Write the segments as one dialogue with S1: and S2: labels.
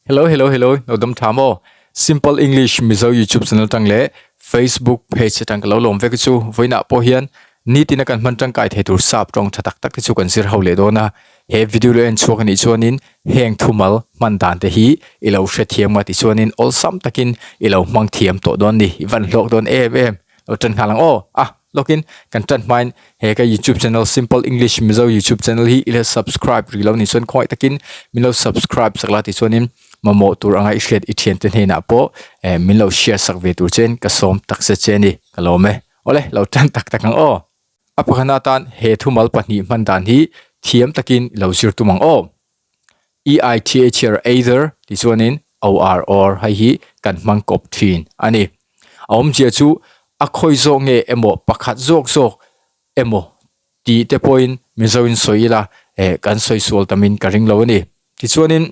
S1: Hello hello hello no dam tha maw Simple English Mizo YouTube channel tang leh Facebook page atang ka lo lawm vek chu vawiinah pawh hian nitin a kan hman tangkai thei tur sap tawng tha tak tak te chu kan zir ho leh dawn a he video lo en chhuak anih chuanin heng thumal hman dan te hi i lo hrethiam a tichuanin awlsam takin i lo hmang thiam tawh dawn ni i van hlawk dawn em em lo tan nghal ang aw a lawkin kan tan hmain he ka youtube channel simple english mizo youtube channel hi i la subscribe ri lo ni chuan khawngaih takin min lo subscribe sak la tichuanin mamawh tur anga i hriat i thian te hnenah pawh eh min lo share sak ve tur chen ka sawm tak se che ani ka lawm e awle lo tan tak tak ang aw a pakhatna atan he thumal pahnih hman dan hi thiam takin i lo zir tum ang aw. EITHR either ti chuanin OR or hei hi kan hmang kawp thin a ni. A awmzia chu a khawi zawk nge emaw pakhat zawk zawk emaw tih te pawhin Mizoin sawi ila eh kan sawi sual tamin ka ring lo a ni. Tichuanin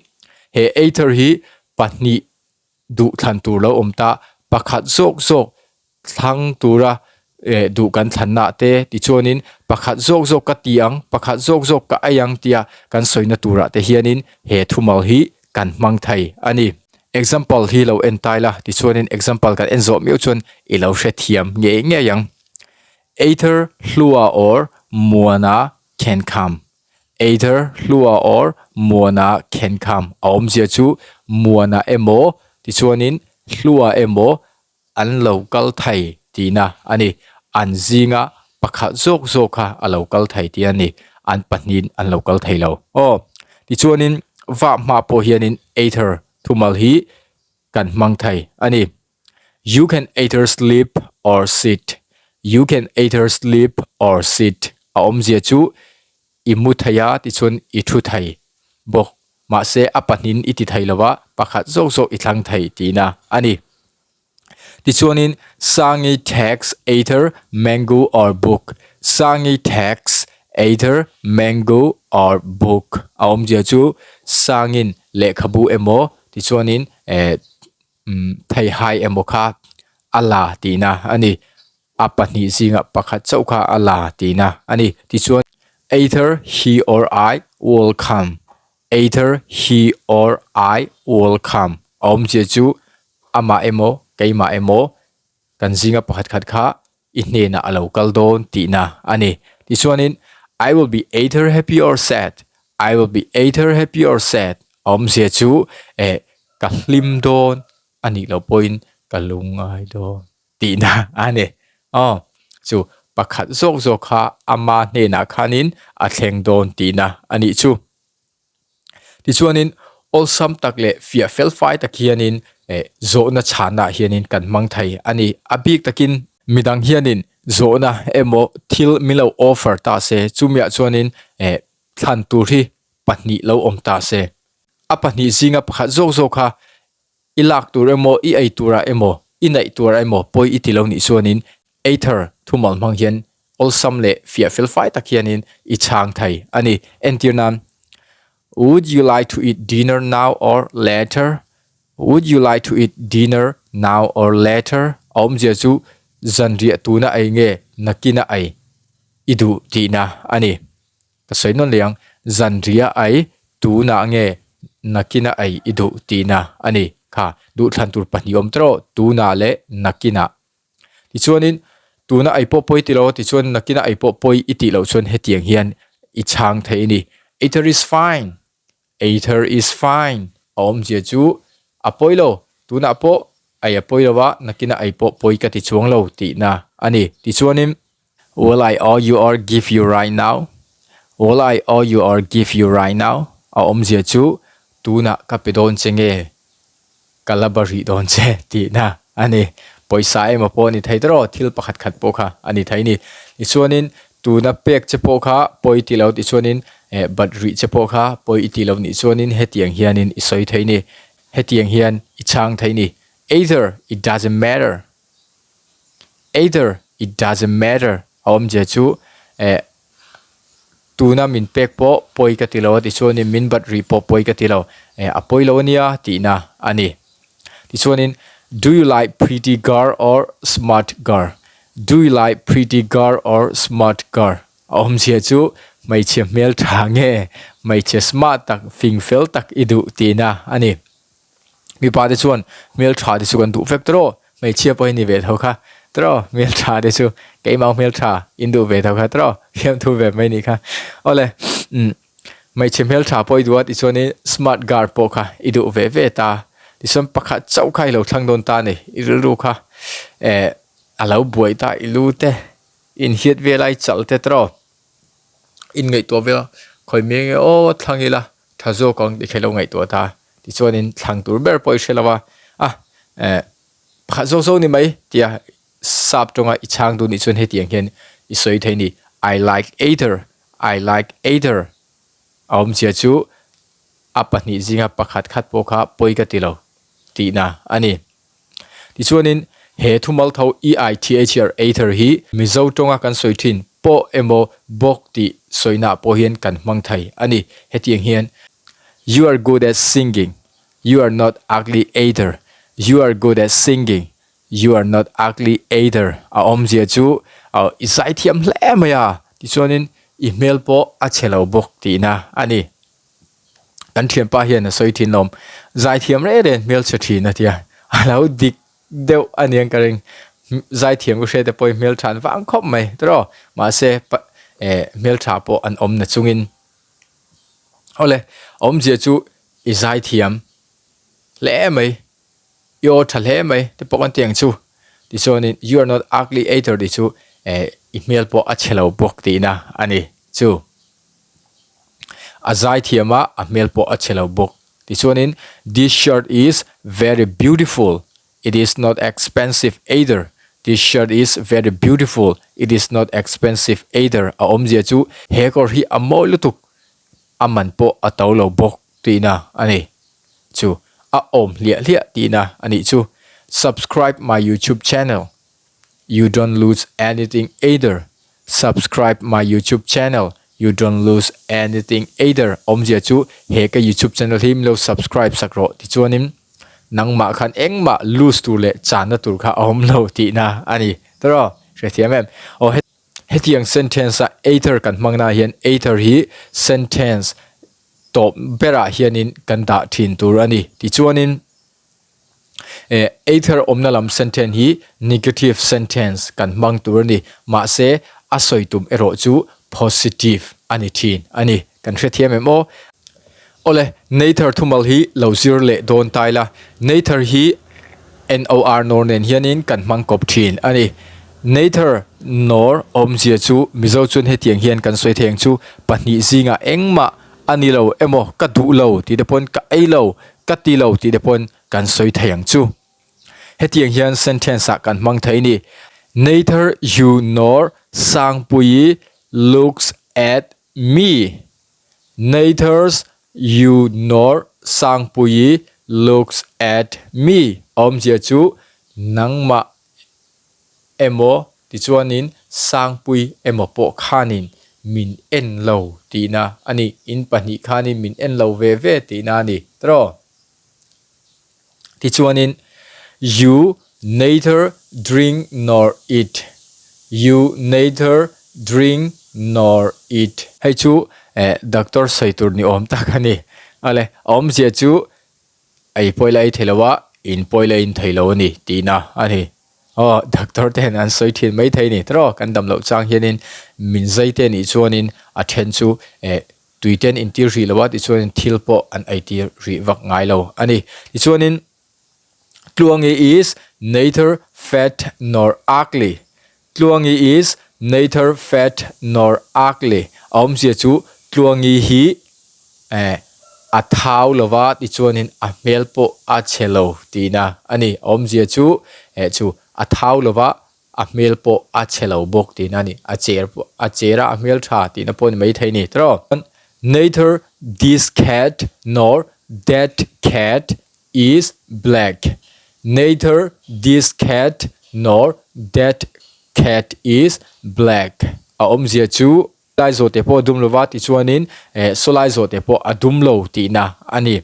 S1: he either hi pahnih duh thlan tur lo awm ta, pakhat zawk zawk thlang tura eh duh kan thlanna te tichuanin pakhat zawk zawk ka ti ang, pakhat zawk zawk ka ei ang tia kan sawina turah te hianin he thumal hi kan hmang thei a ni. Example hi lo en tai la, tichuanin example kan en zawh miau chuan i lo hrethiam ngei ngei ang. Either Hlua or Muana can come. Either Hlua or Muana can come a awmzia chu Muana emaw tichuanin Hlua emaw an lo kal thei tihna a ni. An zinga pakhat zawk zawk kha a lo kal thei tih a ni. An pahnihin an lo kal thei lo. Aw, tichuanin vah hma pawh hianin either thumal hi kan hmang thei a ni. You can either sleep or sit. You can either sleep or sit. A awmzia chu i mu thei a tichuan i thu thei bawk. Mahse a pahnin i ti thei lo a, pakhat zawk zawk i thlang thei tihna a ni. Tichuanin Sangi takes either mango or book. Sangi takes either mango or book. A awmzia chu Sangin lehkhabu emaw tichuanin eh umm theihai emaw kha a la tihna a ni a pahnih zingah pakhat chauh kha a la tihna a ni tichuan either he or I will come either he or I will come a awmzia chu amah emaw keimah emaw kan zinga pakhat khat kha i hnenah a lo kal dawn tihna a ni. Tichuanin, I will be either happy or sad, I will be either happy or sad a awmzia chu eh ka hlim dawn a nih loh pawhin ka lungngai dawn tihna a ni. Aw, chu pakhat zawk zawk kha ama hnenah khanin a thleng dawn tihna a nih chu. Tichuanin awlsam tak leh fiah fel fai tak hianin eh zawhna chhanah hianin kan hmang thei a ni. A bik takin midang hianin zawhna emaw thil min lo offer ta se chumiah chuanin eh thlan tur hi pahnih lo awm ta se. A pahnih zinga pakhat zawk zawk kha I lak tur emaw, i ei turah emaw, i naih turah emaw pawi i ti lo nih chuanin Either thumal hmang hian awlsam leh fiah fel fai tak hianin i chhang thei a ni. Entir nan, Would you like to eat dinner now or later? Would you like to eat dinner now or later? A awmzia chu zanriah tuna ei nge nakina ei i duh tihna a ni. Ka sawi nawn leh ang, zanriah ai tunah nge nakina ei i duh tihna a ni. Kha, duhthlan tur pahnih awm tawh tunah leh nakinah. Tichuanin, tuna ei pawh pawi ti lo, tichuan nakina ei pawh pawi i tih loh chuan hetiang hian i chhang thei a ni. Either is fine. Either is fine. A awmzia chu a pawi lo, tunah pawh ei a pawi lo a, nakinah ei pawh pawi ka ti chuang lo tihna a ni. Tichuanin, Will I owe you or give you right now? Will I owe you or give you right now? A awmzia chu tunah ka pe dawn che nge? Ka la ba rih dawn che tihna a ni. Pawisa emaw pawh a ni thei tawh thil pakhat khat pawh kha a ni thei a ni. Tichuanin tuna pek che pawh kha pawi ti lo tichuanin eh bat rih che pawh kha pawi i ti lo nih chuanin hetiang hianin i sawi thei a ni. Hetiang hian i chhang thei a ni. Either it doesn't matter. Either it doesn't matter a awmzia chu eh tuna min pek pawh pawi ka ti lo a tichuanin min bat rih pawh pawi ka ti lo eh a pawi lo ania tihna a ni. Tichuanin do you like pretty girl or smart girl? Do you like pretty girl or smart girl? A awmzia chu hmeichhe hmeltha nge hmeichhe smart tak fing fel tak i duh tihna a ni. Mipa te chuan hmel tha te chu kan duh vek tawh hmeichhia pawh hi ni ve tho kha tawh hmel tha te chu keimah hmel tha in duh ve tho kha tawh fiamthu ve mai ni kha awle umm hmeichhe hmel tha pawh i duh a tichuanin smart guard pawh kha i duh ve ve ta tichuan pakhat chauh kha i lo thlang dawn ta a ni i rilru kha eh a lo buai ta i lu te inhiat vel a i chal te tawh in ngaihtuah vel a khawi mai nge aw thlang ila tha zawk ang tih kha ilo ngaihtuah ta tichuanin thlang tur ber pawh i hre lo a a eh pakhat zawk zawk ni mai tia sap tawnga i chhang duh nih chuan hetiang hian i sawi thei a ni I like either I like either a awmzia chu a pahnih zinga pakhat khat pawh kha pawi ka ti lo tihna a ni. Tichuanin, he thumal tho EITHR either hi Mizo tawnga kan sawi thin pawh emaw bawk tih sawinaah pawh hian kan hmang thei a ni. Hetiang hian, You are good at singing, you are not ugly either, you are good at singing, you are not ugly either a awmzia chu i zaithiam hle mai a, tichuanin i hmel pawh a chhe lo bawk tihna a ni. Kan thianpa hian a sawi thin lawm, zaithiam reng reng hmelchhe thin a tia, a lo dik deuh a niang ka ring, zaithiam ka hriat te pawhin hmeltha an vang khawp mai tiraw, mahse eh hmeltha pawh an awm na chungin awle awmzia chu i zaithiam hle mai, i aw tha hle mai te pawh kan ti ang chu, tichuanin you are not ugly either tih chu eh i hmel pawh a chhe lo bawk tihna a ni chu. A zaithiam a, a hmel pawh a chhe lo bawk. Tichuanin, This shirt is very beautiful, it is not expensive either. This shirt is very beautiful, it is not expensive either. A awmzia chu he kawr hi a mawi lutuk, a man pawh a to lo bawk tihna a ni. Chu a awm hliah hliah tihna a nih chu. Subscribe my YouTube channel. You don't lose anything either. Subscribe my YouTube channel. You don't lose anything either. Awmzia chu he ka YouTube channel hi min lo subscribe sak rawh tichuanin nangmah khan engmah lose tur leh channa tur kha a awm lo tihna a ni. Tawraw hrethiam em? Aw hetiang sentence a either kan hmang na hian either hi sentence tawp berah hianin kan dah thin tur a ni. Tichuanin Eh, either awmna lam sentence hi negative sentence kan hmang tur a ni. Mahse, a sawi tum erawh chu positive a ni thin a ni. Kan hrethiam em aw? Awle, neither thumal hi lo zir leh dawn ta ila. Neither hi NOR nor nen hianin kan hmang kawp thin a ni. Neither nor awmzia chu Mizo chuan hetiang hian kan sawi thei ang chu, pahnih zingah engmah a ni lo emaw ka duh lo tih te pawn ka ei lo Ka ti lo tih te pawn kan sawi thei ang chu. Hetiang hian sentence ah kan hmang thei ni, Neither you nor Sangpuii looks at me. Neither you nor Sangpuii looks at me. Awmzia chu nangmah emaw tichuanin Sangpui emaw pawh khanin min en lo tihna a ni. In pahnih khanin min en lo ve ve tihna a ni tawh. Tichuanin You neither drink nor eat, You neither drink nor eat. Hei chu eh doctor sawi tur ni awm tak a ni. Awle, a awmzia chu Ei pawh ila ei thei lo a, in pawh ila in thei lo a ni tihna a ni. Aw, doctor te hian an sawi thin mai thei a ni. Tawh kan dam loh chang hianin min zai te nih chuanin a then chu eh tui te an intir rih lo a tichuanin thil pawh an ei tir rih vak ngai lo a ni. Tichuanin Tluangi is neither fat nor ugly. Tluangi is neither fat nor ugly a awmzia chu Tluangi hi eh a thau lova tichuanin a hmel pawh a chhe lo tihna a ni. A awmzia chu eh chu a thau lova a hmel pawh a chhe lo bawk tihna a ni. A cher pawh a cher a a hmel tha tihna pawh a ni maithei a ni tawh. Neither this cat nor that cat is black. Neither this cat nor that cat is black. A awmzia chu lai zawhte pawh a dum lova tichuanin eh sawlai zawhte pawh a dum lo tihna a ni.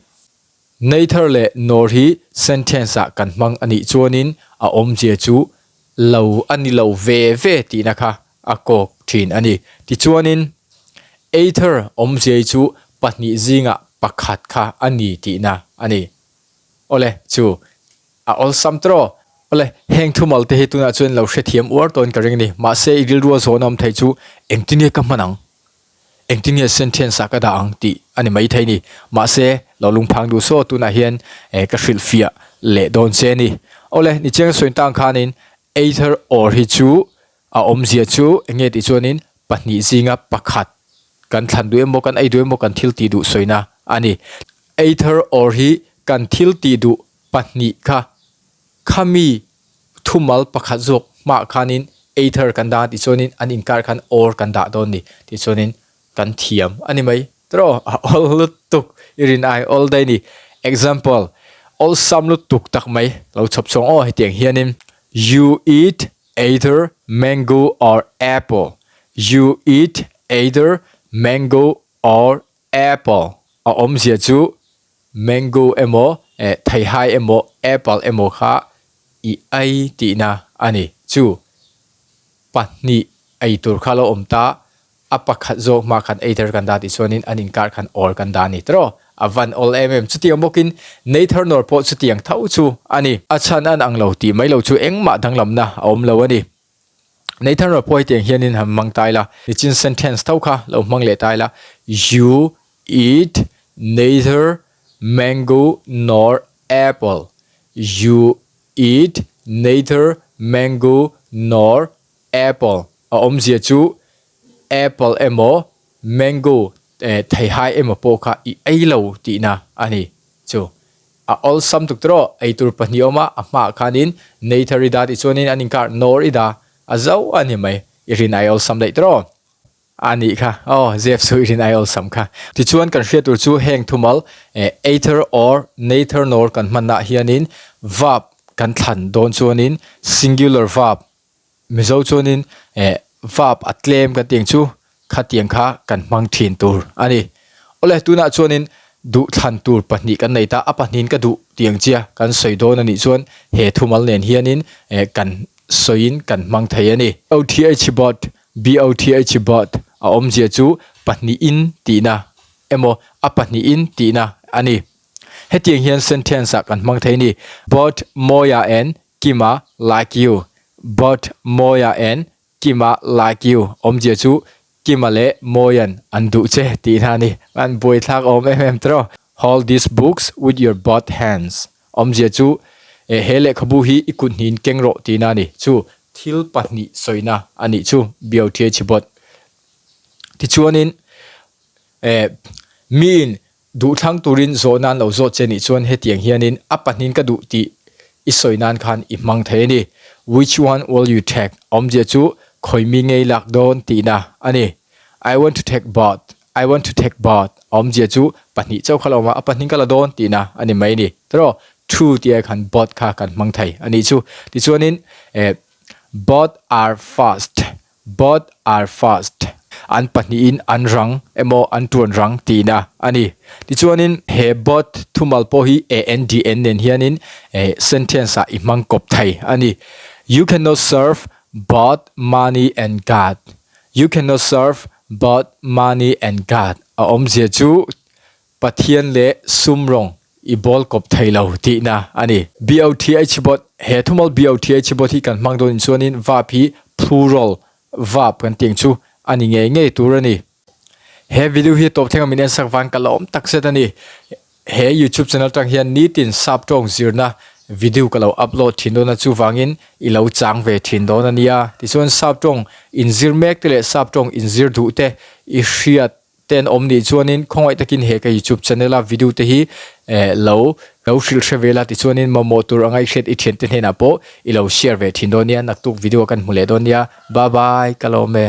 S1: Neither leh nor hi sentence ah kan hmang a nih chuanin a awmzia chu lo a ni lo ve ve tihna kha a kawk thin a ni. Tichuanin either awmzia hi chu pahnih zingah pakhat kha a ni tihna a ni. Awle, chu a awlsam tawh. Awle, heng thumal te hi tunah chuan lo hrethiam uar tawn ka ring a ni. Mahse, i rilru a zawn awm thei chu engtin nge ka hman ang? Engtin nge sentence ah ka dah ang tih a ni maithei ni. Mahse, lo lungphang duh saw tunah hian ka hrilhfiah leh dawn che a ni. Awle, nichiang sawi tang khanin either or hi chu a awmzia chu eng nge tih chuanin pahnih zinga pakhat kan thlan duh emaw kan ei duh emaw kan thil tih duh sawina a ni. Either or hi kan thil tih duh pahnih kha khami thumal pakhat zawk hmaah khanin either kan dah a tih chuanin an inkar khan or kan dah dawn ni tih chuanin kan thiam a ni mai tawh a awl lutuk i rin ai awl daih a ni. Example, awlsam lutuk tak mai lo chhawp chhuang aw hetiang hianin you eat either mango or apple, you eat either mango or apple a awmzia chu Mango emaw eh theihai emaw apple emaw kha i ei tihna a ni. Chu pahnih ei tur kha lo awm ta, a pakhat zawk hma khan either kan dah tih chuanin an inkar khan or kan dah a ni tawh. A van awl em em. Chutiang bawkin neither nor pawh chutiang tho chu a ni. A chhan an ang lo tih mai lo chu engmah danglamna a awm lo a ni. Neither nor pawh hetiang hianin han hmang ta ila, nichin sentence tho kha lo hmang leh ta ila, You eat neither mango nor apple, You eat neither mango nor apple a awmzia chu apple emaw mango theihai emaw pawh kha i ei lo tihna a ni chu. A awlsam tuk tawh eitur pahnih awm a, a hmaah khanin neither i dah tih chuanin an inkar nor i dah a zo a ni mai. I rin ai awlsam daih tawh a nih kha. Aw, zep chu i rin ai awlsam kha. Tichuan kan hriat tur chu heng thumal either or, neither nor kan hmannaah hianin verb kan thlan dawn chuanin singular verb Mizo chuanin eh verb a tlem kan tih ang chu khatiang kha kan hmang thin tur a ni. Awle tunah chuanin duh thlan tur pahnih kan nei ta, a pahnihin ka duh tih ang chia kan sawi dawn a nih chuan he thumal nen hianin eh kan sawiin kan hmang thei a ni. OTH bot, BOTH bot a awmzia chu pahnihin tihna emaw a pahnihin tihna a ni. Hetiang hian sentence ah kan hmang thei a ni, Both Mawia and Kima like you but Mawia and Kima like you awmzia chu Kima leh Mawia'n an duh che tih hna a ni. An buaithlak awm em em tawh. Hold these books with your both hands awmzia chu eh he lehkhabu hi i kut hnihin keng rawh tihna a ni. Chu thil pahnih sawina a nih chu Biauthiai Chibawt. Tichuanin eh miin Duhthlang turin zawh nan lo zawt che nih chuan hetiang hianin a pahnin ka duh tih i sawi nan khan i hmang thei a ni. Which one will you take? Awmzia chu khawi mi ngei lak dawn tihna a ni. I want to take both. I want to take both. Awmzia chu pahnih chauh kha la awm a, a pahnin ka la dawn tihna a ni mai a ni. Tiraw? Two tih ai khan both kha kan hmang thei a nih chu. Tichuanin eh both are fast. Both are fast. An pahnihin an rang emaw an tuan rang tihna a ni. Tichuanin he both thumal pawh hi a n d n nen hianin sentence ah i hmang kawp thei a ni. You cannot serve both money and God. You cannot serve both money and God. A awmzia chu Pathian leh sum rawng i bawl kawp thei lo tihna a ni. BOTH bot, He thumal BOTH bot hi kan hmang dawn in chuanin verb hi plural verb kan tih ang chu a ni ngei ngei tur a ni. He video hi tawp thleng a min ensak vang ka la awm tak zet a ni. He YouTube channel tang hian nitin sap tawng zirna video ka lo upload thin dawn a chuvangin i lo chang ve thin dawn a nia. Tichuan sap tawng inzir mek te leh sap tawng inzir duh te i hriat te an awm nih chuanin khawngaih takin he ka youtube channel a video te hi eh lo lo hrilh hre vel a tichuanin mamawh tur anga i hriat i thiante hnenah pawh i lo share ve thin dawn nia naktuk video kan hmu leh dawn nia bye bye ka lawm e.